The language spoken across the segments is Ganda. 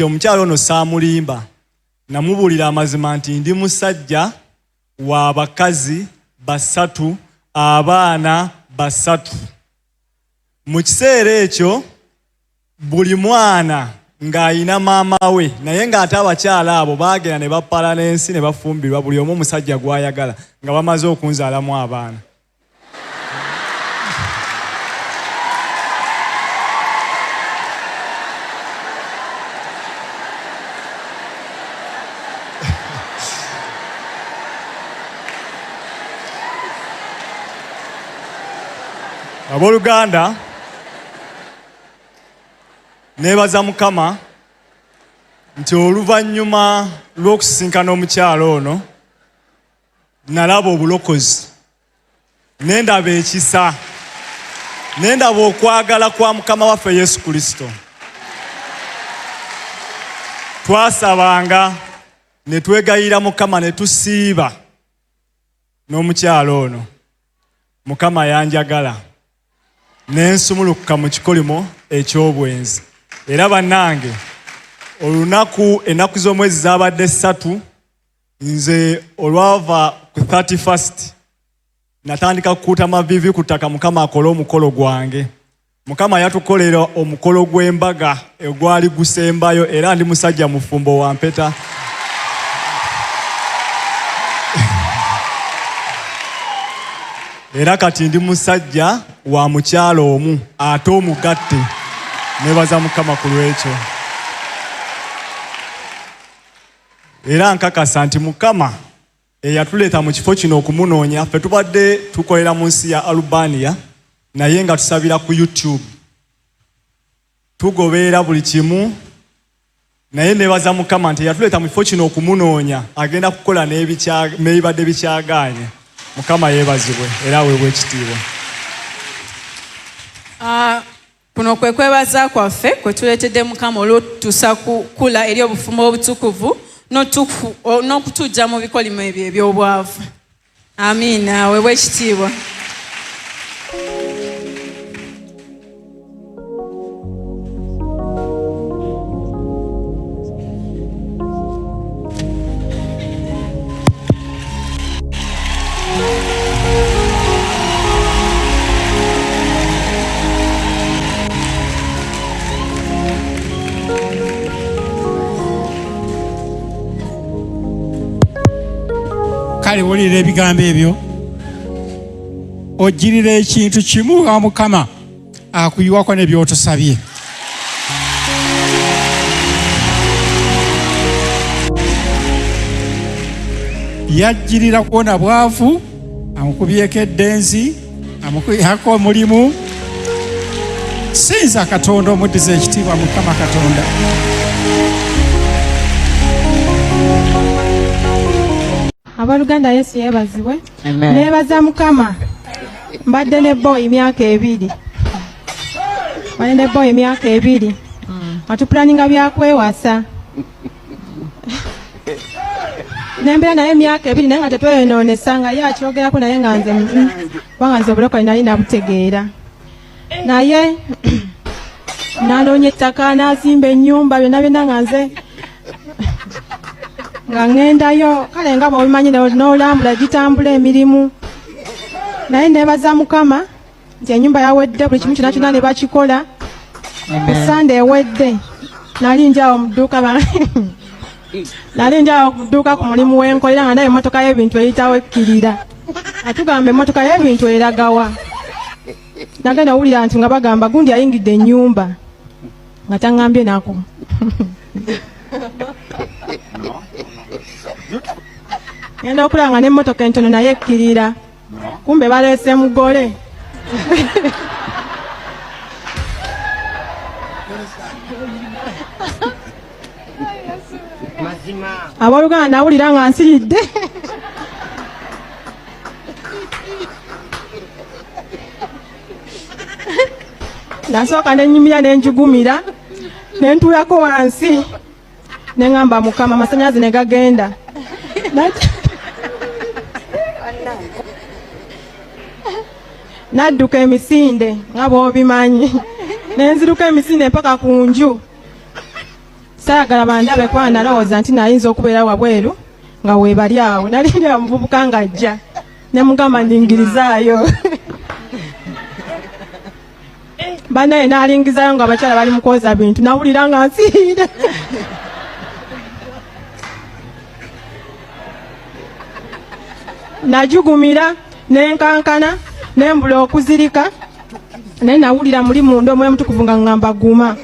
Nti omukyala ono saamulimba, namubuulira amazima nti ndi musajja wa bakazi basatu, abaana basatu. Mu kiseera ekyo buli mwana ng'ayina maama we, naye ng'ate abakyala abo baagenda ne bapala n'ensi ne bafumbirwa buli omu omusajja gw'ayagala nga bamaze okunzaalamu abaana. Abooluganda, neebaza Mukama nti oluvannyuma lw'okusisinkana omukyala ono nalaba obulokozi, ne ndaba ekisa, ne ndaba okwagala kwa Mukama waffe Yesu Kristo. Twasabanga ne twegayira Mukama ne tusiiba n'omukyala ono. Mukama yanjagala ne nsumulukuka mu kikolimo eky'obwenzi. Era bannange, olunaku ennaku z'omwezi zaabadde ssatu, nze olwava ku 31st natandika kukuuta maviivi ku ttaka Mukama akole omukolo gwange. Mukama yatukolera omukolo gw'embaga egwali gusembayo, era ndi musajja mufumbo wa mpeta. Era kati ndi musajja wa mukyala omu ate omugatte. Nebaza Mukama ku lw'ekyo. Era nkakasa nti Mukama eyatuleeta mu kifo kino okumunoonya, ffe tubadde tukolera mu nsi ya Albania, naye nga tusabira ku YouTube, tugobeera buli kimu, naye nebaza Mukama nti eyatuleeta mu kifo kino okumunoonya agenda kukola n'ebibadde bikyagaanye. Mukama yeebazibwe era aweebwe ekitiibwa. Kuno kwe kwebaza kwaffe kwe tuleetedde Mukama olw'otutuusa ku kkula eri obufumbo obutukuvu n'okutuggya mu bikolimo ebyo eby'obwavu. Amiina. Aweebwe ekitiibwa. Kale wulira ebigambo ebyo, ojjirira ekintu kimu wa Mukama akuyiwako ne by'otusabye. Yajjirira kuwona bwavu, amukubyeko eddenzi, amukuyako omulimu. Sinza Katonda, omuddiza ekitiibwa Mukama Katonda. Abaluganda, Yesu yebazibwe. Nebaza Mukama, mbadde ne boy emyaka 2, mbadde ne boy emyaka 2, atupulaninga byakwewasa, nembeera naye emyaka 2, naye nga tetweyonoonesa, nga ye akyogerako, naye nga nze kubanga nze obulokole nali nabutegeera, naye nanoonya ettaka, n'azimba ennyumba, byonna byonna, nga nze nga ŋŋendayo. Kale nga bw'obimanyi, n'olambula gitambula emirimu, naye neebaza Mukama nti ennyumba yawedde, buli kimu kyonna kyonna ne bakikola. Ku Sande ewedde nali ndi awo mu dduuka, nali ndi awo ku dduuka ku mulimu wenkolera, nga ndaba emmotoka y'ebintu eyitawo ekkirira. Atugamba emmotoka y'ebintu eragawa? Nagenda owulira nti nga bagamba gundi ayingidde ennyumba nga taŋŋambye nako. Ngenda okulaba nga n'emmotoka entono naye ekkirira, kumbe baleese mugole. Abooluganda, nawulira nga nsiridde. Nasooka nenyumira, nenjugumira, nentuulako wansi, neŋŋamba Mukama, amasanyalaze ne gagenda. Nadduka emisinde nga bw'obimanyi, nenziruka emisinde mpaka ku nju. Saayagala bandabe kuba nalowooza nti nayinza okubeera wabweru nga weebali awo. Nalindira omuvubuka ng'ajja ne mugamba ndingirizaayo. Banaye nalingizayo nga abakyala bali mu kwoza bintu, nawulira nga nsiira. Najugumira nenkankana nembula okuzirika, naye nawulira muli munda omwoyo omutukuvu nga ngamba guma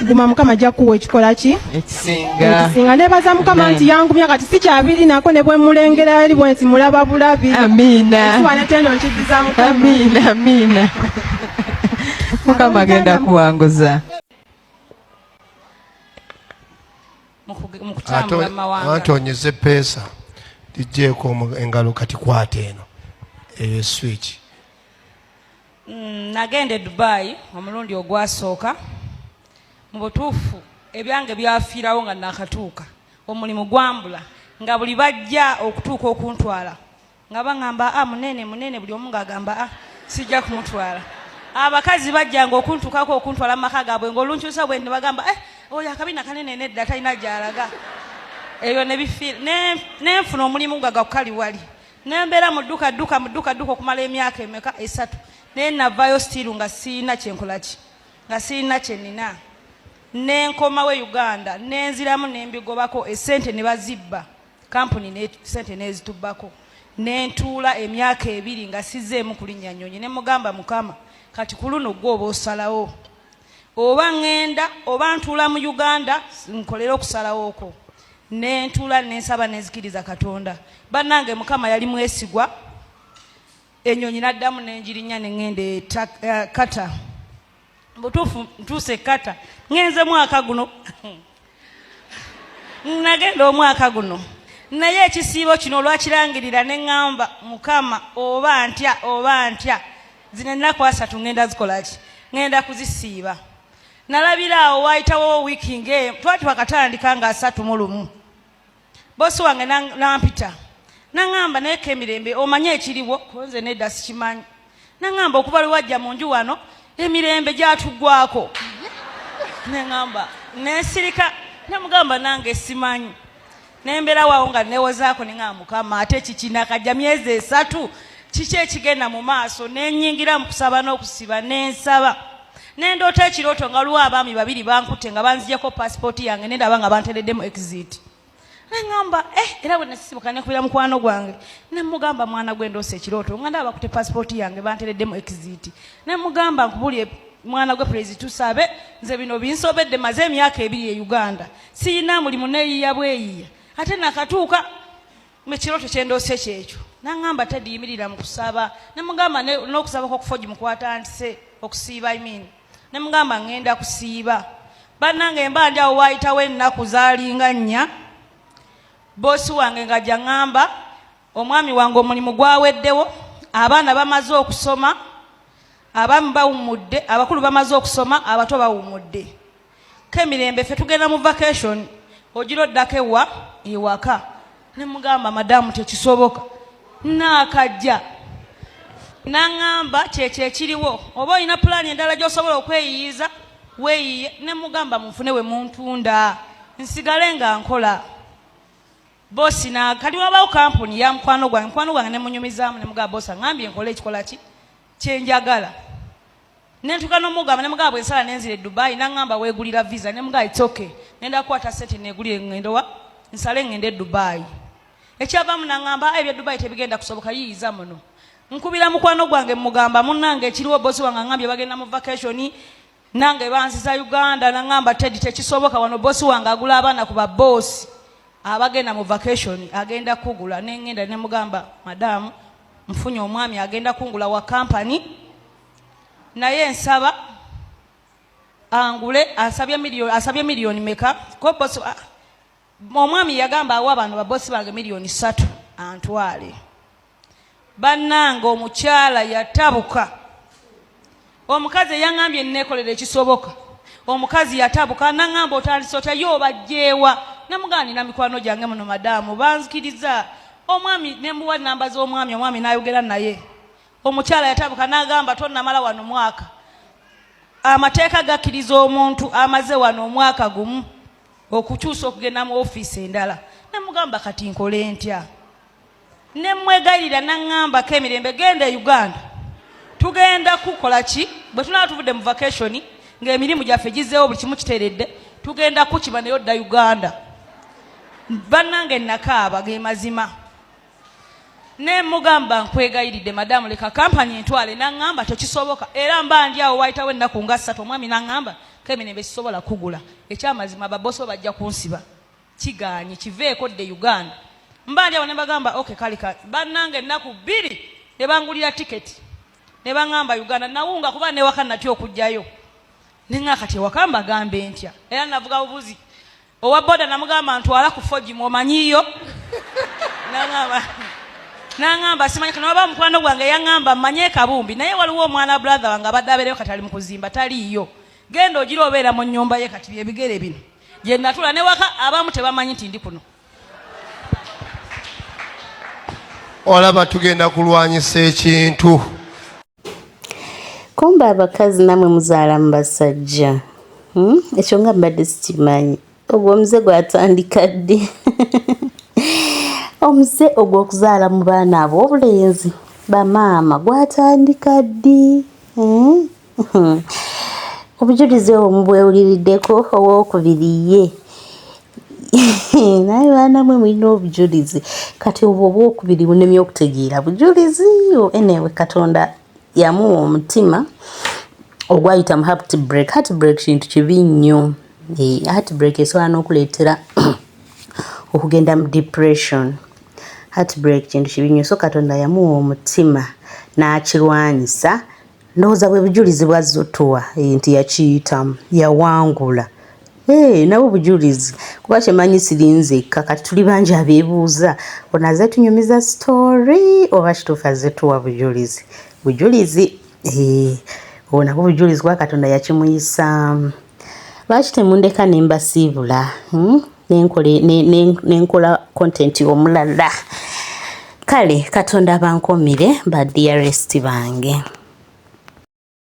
guma, Mukama ajja kukuwa ekikola ki ekisinga. Ekisinga. Nebaza Mukama nti yangumya, kati sikyabirinako ne bwe mulengera eri bwe nti mulaba bulabi. Amiina. Ekitiibwa n'ettendo nkiddiza Mukama. Amiina, amiina. Mukama agenda kuwanguza. Mu kutambula mu mawanga. Anti onyeze peesa lijjeeko engalo kati kwata eno eyo switch. Nagenda e Dubai omulundi ogwasooka. Mu butuufu ebyange byafiirawo nga nakatuuka, omulimu gwambula nga buli bajja okutuuka okuntwala nga baŋŋamba a munene munene, buli omu ng'agamba a sijja kumutwala. Abakazi bajjanga okuntuukako okuntwala mu maka gaabwe ng'olunkyusa bwe nti bagamba oyo akabina kanene nedda talina gy'alaga. Ebyo ne bifiira. Ne nfuna omulimu nga gakukali wali, ne mbeera mu dduka dduka mu dduka dduka okumala emyaka emeka 3, naye navaayo sitiiru nga sirina kyenkola ki, nga sirina kye nnina. Ne nkomawo e Uganda ne nziramu ne mbigobako, essente ne bazibba, kampuni ne sente n'ezitubbako. Ne ntuula emyaka 2 nga sizzeemu kulinnya nnyonyi, ne mugamba Mukama kati ku luno ggwe oba osalawo, oba ŋŋenda oba ntuula mu Uganda nkolere okusalawo okwo. Ne ntuula ne nsaba ne nzikiriza Katonda. Bannange Mukama yali mwesigwa, ennyonyi n'addamu ne ngirinnya ne ŋŋenda e Qatar. Butuufu ntuuse e Qatar, ŋŋenze mwaka guno, nagenda omwaka guno, naye ekisiibo kino olwakirangirira ne ŋŋamba Mukama oba ntya oba ntya, zino ennaku 3 ŋŋenda zikola ki, ŋŋenda kuzisiiba. Nalabira awo waayitawo wiiki ng'e twali twakatandika nga 31, bosi wange nampita naŋŋamba naye Kemirembe omanye ekiriwo? Ko nze nedda sikimanyi. Naŋŋamba okuva lwe wajja mu nju wano emirembe gyatuggwako. Neŋŋamba nensirika, nemugamba nange simanyi. Nembeera waawo nga newozaako ne ŋŋamba Mukama ate kiki, nakajja myezi 3 kiki ekigenda mu maaso? Nenyingira mu kusaba n'okusiba nensaba. Nendoota ekirooto nga waliwo abaami 2 bankutte nga banzigyeko pasipooti yange, nendaba nga bantereddemu exit. Neŋŋamba era bwe nasisimuka nekubira mukwano gwange ne mugamba mwana gwe ndoose ekirooto nga ndaba bakutte pasipooti yange bantereddemu exit. Ne mugamba nkubulye mwana gwe please tusabe, nze bino binsobedde, maze emyaka 2 e Uganda siyina mulimu, neeyiya bweyiya ate nakatuuka ekirooto kye ndoose kyekyo. Naŋŋamba Teddy yimirira mu kusaba, ne mugamba n'okusaba kw'okufa ogimukwatandise okusiiba, I mean. Ne mugamba ŋŋenda kusiiba. Bannange mba ndi awo waayitawo ennaku zaalinga 4, boosi wange ng'ajja ŋŋamba omwami wange omulimu gwaweddewo, abaana bamaze okusoma, abamu bawummudde, abakulu bamaze okusoma, abato bawummudde. Kemirembe ffe tugenda mu vacation, ogira oddako ewa ewaka. Ne mugamba madamu tekisoboka, naakajja. Naŋŋamba kyekyo ekiriwo, oba olina pulaani endala gy'osobola okweyiyiza weeyiye. Ne mugamba munfune we muntunda nsigale nga nkola. Bosi na kati wabawo kampuni ya mukwano gwange, mukwano gwange ne munyumizaamu ne mugamba bosi aŋŋambye nkole ekikola ki kye njagala. Ne ntuuka n'omugamba ne mugamba bwe nsala ne nzira e Dubai, n'aŋŋamba weegulira visa, ne mugamba it's okay, ngenda kukwata ssente neegulire ŋŋende wa nsale ŋŋende e Dubai. Ekyavaamu n'aŋŋamba ebya Dubai tebigenda kusoboka, yiyiza muno. Nkubira mukwano gwange mugamba munnange ekiriwo bosi wange aŋŋambye bagenda mu vacation, nange banziza Uganda. N'aŋŋamba Teddy tekisoboka, wano bosi wange agula abaana ku ba bosi abagenda mu vacation, agenda kugula. Ne ŋŋenda ne mugamba madamu nfunye omwami agenda kungula wa kampani, naye nsaba angule, asabye miliyoni meka? Ko bosi, omwami yagamba awa bano babosi bange miliyoni 3 antwale. Bannange omukyala yatabuka, omukazi eyaŋŋambye neekolera ekisoboka, omukazi yatabuka naŋŋamba otandise otya ye obajjeewa? Namugamba nina mikwano gyange muno madamu banzikiriza. Omwami ne mbuwa namba z'omwami, omwami n'ayogera naye. Omukyala yatabuka n'agamba tonnamala wano mwaka, amateeka gakkiriza omuntu amaze wano omwaka gumu okukyusa okugenda mu ofiisi endala. Namugamba kati nkole ntya? Ne mmwegayirira n'aŋŋambako emirembe genda e Uganda tugenda kukola ki bwe tunaaba tuvudde mu vacation ng'emirimu gyaffe gizzeewo buli kimu kiteredde tugenda kukima naye odda Uganda. Bannange nakaaba ge mazima. Ne mugamba nkwegayiridde madamu leka kampani entwale n'aŋŋamba tekisoboka era mba ndi awo waayitawo ennaku nga ssatu omwami n'aŋŋamba kemirembe sisobola kugula ekyamazima baboso bajja kunsiba. Kigaanye kiveeko dde Uganda. Mba ndi awo ne mbagamba okay kale ka bannange ennaku bbiri ne bangulira tiketi ne baŋŋamba Uganda nawunga kuba newaka natya okujjayo ne ŋŋa kati ewaka mbagambe ntya era navuga bubuzi owa boda namugamba ntwala ku fojimu omanyiyo naŋŋamba naŋŋamba simanyi kano waba mukwano gwange yaŋŋamba mmanye kabumbi naye waliwo omwana brother wange abadde abeereyo kati ali mu kuzimba taliiyo genda ogira obeera mu nnyumba ye kati byebigere bino gye natula ne waka abamu tebamanyi nti ndi kuno. Olaba tugenda kulwanyisa ekintu. Kumbe abakazi namwe muzaala mu basajja hmm? Ekyo nga mbadde sikimanyi. Ogwo omuze gwatandika ddi? Omuze ogw'okuzaala mu baana ab'obulenzi bamaama gwatandika ddi? Hmm? Obujulizi obwo mubwewuliriddeko owokubiri ye naye baana mwe mulina obujulizi kati obwo obwokubiri bunemye okutegeera bujulizi enewe katonda yamuwa omutima ogwayita mu heart break heart break kintu kibi nnyo eh, heart break esobola n'okuleetera okugenda mu depression heart break kintu kibi nnyo so katonda yamuwa omutima n'akirwanyisa Ndowooza bwe bujulizi bw'azze otuwa eh, nti yakiyitamu yawangula Hey, eh, nabo bujulizi kuba kyemanyi siri nzekka kati tuli bangi abeebuuza ono azze tunyumiza story oba kituufu azze tuwa bujulizi bujulizi eh, obwo nabwo bujulizi kuba katonda yakimuyisaamu lwaki temundeka ne mbasiibula hmm? Nenkola content omulala kale katonda abankomire ba dearest bange.